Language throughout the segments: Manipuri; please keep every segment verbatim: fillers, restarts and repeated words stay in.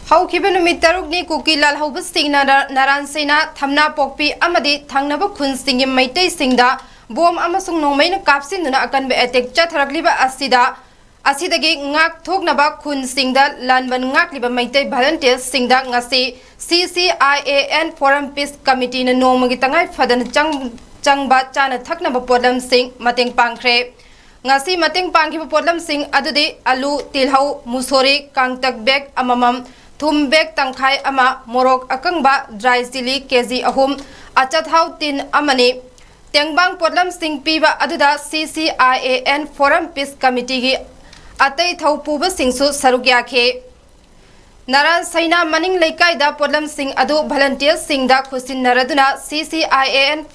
ꯍꯧꯈꯤꯕ ꯅꯨꯃꯤꯠ ꯇꯔꯨꯛꯅꯤ ꯀꯨꯀꯤ ꯂꯥꯜꯍꯧꯕꯁꯤꯡꯅ ꯅꯔꯥꯟ ꯁꯩꯅꯥ, ꯊꯝꯅꯥ ꯄꯣꯛꯄꯤ ꯑꯃꯗꯤ ꯊꯪꯅꯕ ꯈꯨꯟꯁꯤꯡꯒꯤ ꯃꯩꯇꯩꯁꯤꯡꯗ ꯕꯣꯝ ꯑꯃꯁꯨꯡ ꯅꯣꯡꯃꯩꯅ ꯀꯥꯞꯁꯤꯟꯗꯨꯅ ꯑꯀꯟꯕ ꯑꯦꯇꯦꯛ ꯆꯠꯊꯔꯛꯂꯤꯕ ꯑꯁꯤꯗ, ꯑꯁꯤꯗꯒꯤ ꯉꯥꯛꯊꯣꯛꯅꯕ ꯈꯨꯟꯁꯤꯡꯗ ꯂꯥꯟꯕꯟ ꯉꯥꯛꯂꯤꯕ ꯃꯩꯇꯩ ꯚꯣꯂꯟꯇꯤꯌꯔꯁꯤꯡꯗ ꯉꯁꯤ C C I A N Forum Peace Committeeꯅ ꯅꯣꯡꯃꯒꯤ ꯇꯉꯥꯏ ꯐꯗꯅ ꯆꯪ-, ꯆꯪꯕ ꯆꯥꯅ ꯊꯛꯅꯕ ꯄꯣꯠꯂꯝꯁꯤꯡ ꯃꯇꯦꯡ ꯄꯥꯡꯈ꯭ꯔꯦ꯫ ꯉꯁꯤ ꯃꯇꯦꯡ ꯄꯥꯡꯈꯤꯕ ꯄꯣꯠꯂꯝꯁꯤꯡ ꯑꯗꯨꯗꯤ ꯑꯂꯨ, ꯇꯤꯜꯍꯧ, ꯃꯨꯁꯣꯔꯤ, ꯀꯥꯡꯇꯛ bag ꯑꯃꯃꯝ, ꯊꯨꯝ bag ꯇꯪꯈꯥꯏ ꯑꯃ, ꯃꯣꯔꯣꯛ ꯑꯀꯪꯕ, dry chilli K G ꯑꯍꯨꯝ, ꯑꯆꯥꯊꯥꯎ tin ꯑꯃꯅꯤ꯫ ꯇꯦꯡꯕꯥꯡ ꯄꯣꯠꯂꯝꯁꯤꯡ ꯄꯤꯕ ꯑꯗꯨꯗ C C I A N Forum Peace Committeeꯒꯤ ꯑꯇꯩ ꯊꯧ ꯄꯨꯕꯁꯤꯡꯁꯨ ꯁꯔꯨꯛ ꯌꯥꯈꯤ꯫ ꯅꯔꯥꯟ ꯁꯩꯅꯥ ꯃꯅꯤꯡ ꯂꯩꯀꯥꯏꯗ ꯄꯣꯠꯂꯝꯁꯤꯡ ꯑꯗꯨ ꯚꯣꯂꯟꯇꯤꯌꯔꯁꯤꯡꯗ ꯈꯨꯠꯁꯤꯟꯅꯔꯗꯨꯅ C C I A N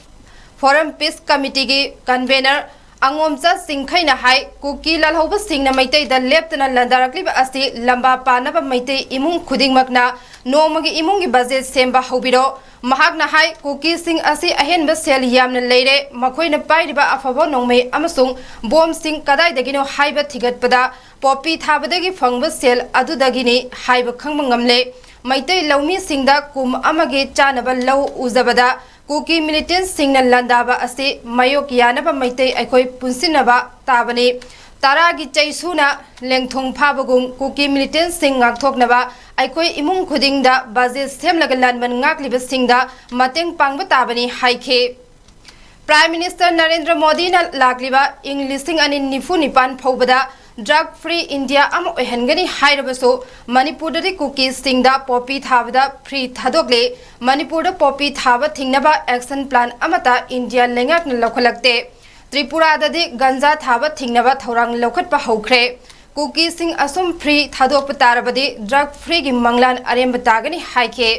Forum Peace Committeeꯒꯤ convener ꯑꯉꯣꯝꯆꯥ ꯆꯤꯡꯈꯩꯅ ꯍꯥꯏ, ꯀꯨꯀꯤ ꯂꯥꯜꯍꯧꯕꯁꯤꯡꯅ ꯃꯩꯇꯩꯗ ꯂꯦꯞꯇꯅ ꯂꯥꯟꯗꯥꯔꯛꯂꯤꯕ ꯑꯁꯤ ꯂꯝꯕꯥ ꯄꯥꯟꯅꯕ ꯃꯩꯇꯩ ꯏꯃꯨꯡ ꯈꯨꯗꯤꯡꯃꯛꯅ ꯅꯣꯡꯃꯒꯤ ꯏꯃꯨꯡꯒꯤ budget ꯁꯦꯝꯕ ꯍꯧꯕꯤꯔꯣ꯫ ꯃꯍꯥꯛꯅ ꯍꯥꯏ, ꯀꯨꯀꯤꯁꯤꯡ ꯑꯁꯤ ꯑꯍꯦꯟꯕ ꯁꯦꯜ ꯌꯥꯝꯅ ꯂꯩꯔꯦ, ꯃꯈꯣꯏꯅ ꯄꯥꯏꯔꯤꯕ ꯑꯐꯕ ꯅꯣꯡꯃꯩ ꯑꯃꯁꯨꯡ ꯕꯣꯝꯁꯤꯡ ꯀꯗꯥꯏꯗꯒꯤꯅꯣ ꯍꯥꯏꯕ ꯊꯤꯒꯠꯄꯗ ꯄꯣꯄꯤ ꯊꯥꯕꯗꯒꯤ ꯐꯪꯕ ꯁꯦꯜ ꯑꯗꯨꯗꯒꯤꯅꯤ ꯍꯥꯏꯕ ꯈꯪꯕ ꯉꯝꯂꯦ꯫ ꯃꯩꯇꯩ ꯂꯧꯃꯤꯁꯤꯡꯗ ꯀꯨꯝ ꯑꯃꯒꯤ ꯆꯥꯅꯕ ꯂꯧ ꯎꯖꯕꯗ ꯀꯨꯀꯤ militantꯁꯤꯡꯅ ꯂꯥꯟꯗꯥꯕ ꯑꯁꯤ ꯃꯥꯌꯣꯛ ꯌꯥꯅꯕ ꯃꯩꯇꯩ ꯑꯩꯈꯣꯏ ꯄꯨꯟꯁꯤꯟꯅꯕ ꯇꯥꯕꯅꯤ꯫ ꯇꯔꯥꯒꯤ ꯆꯩꯁꯨꯅ ꯂꯦꯡꯊꯣꯡ ꯐꯥꯕꯒꯨꯝ ꯀꯨꯀꯤ militantꯁꯤꯡ ꯉꯥꯛꯊꯣꯛꯅꯕ ꯑꯩꯈꯣꯏ ꯏꯃꯨꯡ ꯈꯨꯗꯤꯡꯗ budget ꯁꯦꯝꯂꯒ ꯂꯥꯟꯕꯟ ꯉꯥꯛꯂꯤꯕꯁꯤꯡꯗ ꯃꯇꯦꯡ ꯄꯥꯡꯕ ꯇꯥꯕꯅꯤ ꯍꯥꯏꯈꯤ꯫ Prime Minister ꯅꯔꯦꯟꯗ꯭ꯔ ꯃꯣꯗꯤꯅ ꯂꯥꯛꯂꯤꯕ ꯏꯪ ꯂꯤꯁꯤꯡ ꯑꯅꯤ ꯅꯤꯐꯨ ꯅꯤꯄꯥꯟ ꯐꯥꯎꯕꯗ drug free India ꯑꯃ ꯑꯣꯏꯍꯟꯒꯅꯤ ꯍꯥꯏꯔꯕꯁꯨ, ꯃꯅꯤꯄꯨꯔꯗꯗꯤ ꯀꯨꯀꯤꯁꯤꯡꯗ ꯄꯣꯄꯤ ꯊꯥꯕꯗ free ꯊꯥꯗꯣꯛꯂꯦ꯫ ꯃꯅꯤꯄꯨꯔꯗ ꯄꯣꯄꯤ ꯊꯥꯕ ꯊꯤꯡꯅꯕ action plan ꯑꯃꯠꯇ ꯏꯟꯗꯤꯌꯥ ꯂꯩꯉꯥꯛꯅ ꯂꯧꯈꯠꯂꯛꯇꯦ꯫ ꯇ꯭ꯔꯤꯄꯨꯔꯥꯗꯗꯤ ꯒꯟꯖꯥ ꯊꯥꯕ ꯊꯤꯡꯅꯕ ꯊꯧꯔꯥꯡ ꯂꯧꯈꯠꯄ ꯍꯧꯈ꯭ꯔꯦ꯫ ꯀꯨꯀꯤꯁꯤꯡ ꯑꯁꯨꯝ free ꯊꯥꯗꯣꯛꯄ ꯇꯥꯔꯕꯗꯤ drug freeꯒꯤ ꯃꯪꯂꯥꯟ ꯑꯔꯦꯝꯕ ꯇꯥꯒꯅꯤ ꯍꯥꯏꯈꯤ꯫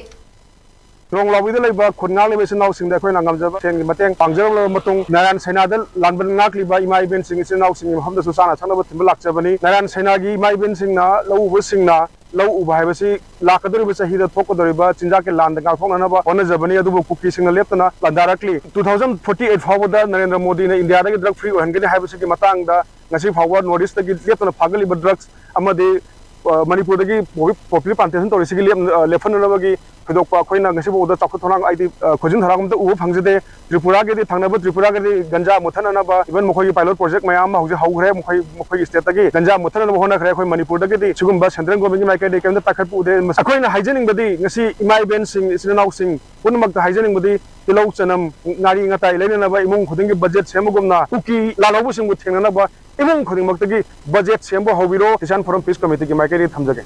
ꯔꯣꯡꯂꯥꯎꯕꯤꯗ ꯂꯩꯕ ꯈꯨꯟ ꯉꯥꯛꯂꯤꯕ ꯏꯆꯤꯟ ꯏꯅꯥꯎꯁꯤꯡꯗ ꯑꯩꯈꯣꯏꯅ ꯉꯝꯖꯕ ꯁꯦꯟꯒꯤ ꯃꯇꯦꯡ ꯄꯥꯡꯖꯔꯛꯂꯕ ꯃꯇꯨꯡ, ꯅꯥꯔꯥꯌꯟ ꯁꯩꯅꯥꯗ ꯂꯥꯟꯕꯟ ꯉꯥꯛꯂꯤꯕ ꯏꯃꯥ ꯏꯕꯦꯟꯁꯤꯡ, ꯏꯆꯤꯟ ꯏꯅꯥꯎꯁꯤꯡꯒꯤ ꯃꯐꯝꯗꯁꯨ ꯆꯥꯅ ꯊꯛꯅꯕ ꯊꯤꯟꯕ ꯂꯥꯛꯆꯕꯅꯤ꯫ ꯅꯥꯔꯥꯌꯟ ꯁꯩꯅꯥꯒꯤ ꯏꯃꯥ ꯏꯕꯦꯟꯁꯤꯡꯅ ꯂꯧ ꯎꯕꯁꯤꯡꯅ ꯂꯧ ꯎꯕ ꯍꯥꯏꯕꯁꯤ ꯂꯥꯛꯀꯗꯧꯔꯤꯕ ꯆꯍꯤꯗ ꯊꯣꯛꯀꯗꯧꯔꯤꯕ ꯆꯤꯟꯖꯥꯛꯀꯤ ꯂꯥꯟꯗ ꯉꯥꯛꯊꯣꯛꯅꯅꯕ ꯍꯣꯠꯅꯖꯕꯅꯤ꯫ ꯑꯗꯨꯕꯨ ꯀꯨꯀꯤꯁꯤꯡꯅ ꯂꯦꯞꯇꯅ ꯂꯥꯟꯗꯥꯔꯛꯂꯤ꯫ Two thousand forty eight ꯐꯥꯎꯕꯗ ꯅꯔꯦꯟꯗ꯭ꯔ ꯃꯣꯗꯤꯅ ꯏꯟꯗꯤꯌꯥꯗꯒꯤ drug free ꯑꯣꯏꯍꯟꯒꯅꯤ ꯍꯥꯏꯕꯁꯤꯒꯤ ꯃꯇꯥꯡꯗ ꯉꯁꯤ ꯐꯥꯎꯕ North Eastꯇꯒꯤ ꯂꯦꯞꯇꯅ ꯐꯥꯒꯠꯂꯤꯕ drugs ꯑꯃꯗꯤ ꯃꯅꯤꯄꯨꯔꯗꯒꯤ ꯄꯣꯄꯤ ꯄ꯭ꯂꯥꯟꯇꯦꯁꯟ ꯇꯧꯔꯤꯁꯤꯒꯤ ꯂꯦꯞꯍꯟꯅꯅꯕꯒꯤ ꯊꯣꯏꯗꯣꯛꯄ ꯑꯩꯈꯣꯏꯅ ꯉꯁꯤꯐꯥꯎꯗ ꯆꯥꯎꯈꯠ ꯊꯧꯔꯥꯡ ꯍꯥꯏꯗꯤ ꯈꯣꯏꯖꯤꯟ ꯊꯧꯔꯥꯡ ꯑꯝꯇ ꯎꯕ ꯐꯪꯖꯗꯦ꯫ ꯇ꯭ꯔꯤꯄꯨꯔꯥꯒꯤꯗꯤ, ꯊꯪꯅꯕ ꯇ꯭ꯔꯤꯄꯨꯔꯥꯒꯤꯗꯤ ꯒꯟꯖꯥ ꯃꯨꯠꯊꯠꯅꯅꯕ, even ꯃꯈꯣꯏꯒꯤ ꯄꯥꯏꯂꯣꯠ ꯄ꯭ꯔꯣꯖꯦꯛ ꯃꯌꯥꯝ ꯑꯃ ꯍꯧꯖꯤꯛ ꯍꯧꯈ꯭ꯔꯦ꯫ ꯃꯈꯣꯏ ꯃꯈꯣꯏꯒꯤ ꯁ꯭ꯇꯦꯠꯇꯒꯤ ꯒꯟꯖꯥ ꯃꯨꯠꯊꯠꯅꯅꯕ ꯍꯣꯠꯅꯈ꯭ꯔꯦ꯫ ꯑꯩꯈꯣꯏ ꯃꯅꯤꯄꯨꯔꯗꯒꯤꯗꯤ ꯁꯤꯒꯨꯝꯕ ꯁꯦꯟꯇ꯭ꯔꯦꯜ ꯒꯣꯔꯃꯦꯟꯒꯤ ꯃꯥꯏꯀꯩꯗꯒꯤ ꯀꯩꯝꯇ ꯄꯥꯏꯈꯠꯄ ꯎꯗꯦ꯫ ꯑꯩꯈꯣꯏꯅ ꯍꯥꯏꯖꯅꯤꯡꯕꯗꯤ, ꯉꯁꯤ ꯏꯃꯥ ꯏꯕꯦꯟꯁꯤꯡ, ꯏꯆꯤꯟ ꯏꯅꯥꯎꯁꯤꯡ ꯄꯨꯝꯅꯃꯛꯇ ꯍꯥꯏꯖꯅꯤꯡꯕꯗꯤ, ꯇꯤꯜꯍꯧ ꯆꯅꯝ, ꯉꯥꯔꯤ ꯉꯇꯥꯏ ꯂꯩꯅꯅꯕ ꯏꯃꯨꯡ ꯈꯨꯗꯤꯡꯒꯤ ꯕꯖꯦꯠ ꯁꯦꯝꯕꯒꯨꯝꯅ, ꯀꯨꯀꯤ ꯂꯥꯜꯍꯧꯕꯁꯤꯡꯕꯨ ꯊꯦꯡꯅꯅꯕ ꯏꯃꯨꯡ ꯈꯨꯗꯤꯡꯃꯛꯇꯒꯤ ꯕꯖꯦꯠ ꯁꯦꯝꯕ ꯍꯧꯕꯤꯔꯣ꯫ ꯀꯤꯁꯥꯟ ꯐꯣꯔꯝ ꯄꯤꯁ ꯀꯃꯤꯇꯤꯒꯤ ꯃꯥꯏꯀꯩꯗꯒꯤ ꯊꯝꯖꯒꯦ꯫